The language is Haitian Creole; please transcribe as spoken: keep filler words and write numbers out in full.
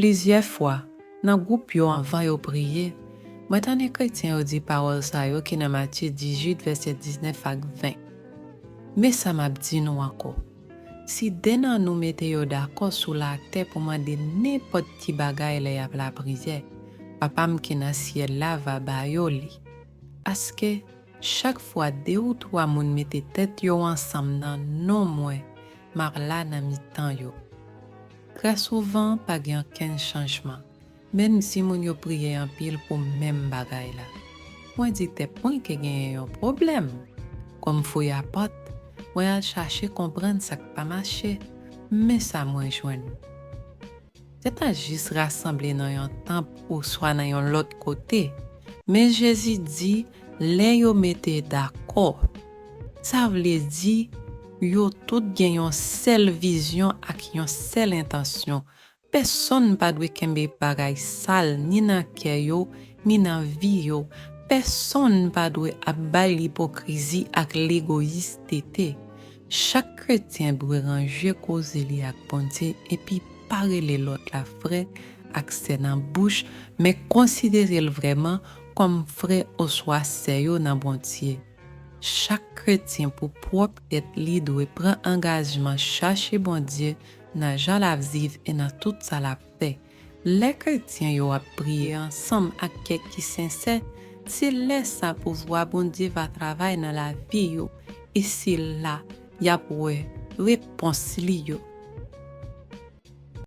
Plizyè fwa, nan gwoup yo anvan yo priye, mwen tande kretyen yo di pawòl sa yo ki nan Matye dizuit, vèsè diznèf ak ven. Men sa m ap di nou ankò. Si de nan nou mete yo dakò sou latè pou mande nenpòt ki bagay lè y ap lapriyè, Papa m ki nan syèl la va ba yo li. Paske, chak fwa de ou twa moun mete tèt yo ansanm nan non mwen, m ap la nan mitan yo. Trè souvan, pa gen okenn chanjman, menm si moun yo priye anpil pou menm bagay la. Mwen di tèt mwen ke genyen yon pwoblèm. Kòm fouy apòt, mwen al chache konprann sa k pa mache, men sa mwen jwenn. Se ta jis rasanble nan yon tanp oswa nan yon lòt kote. Men Jezi di, lè yo mete dakò, sa vle di yo tout gen yon sèl vizyon ak yon sèl entansyon. Pèsonn pa dwe kenbe bagay sal ni nan kè yo, ni nan vi yo. Pèsonn pa dwe ap bay lipokrizi ak legoyis tete. Chak kretyen dwe ranje koze li ak Bondye epi pa rele lòt la frè ak sè nan bouch, men konsidere l vrèman kòm frè oswa sè yo nan Bondye. Chak kretyen pou pwòp tèt li dwe pran angajman chache Bondye nan jan l ap viv e nan tout sa l ap fè. Lè kretyen yo ap priye ansanm ak kè ki sensè, se lè sa pouvwa Bondye va travay nan lavi yo, e se la y ap wè repons li yo.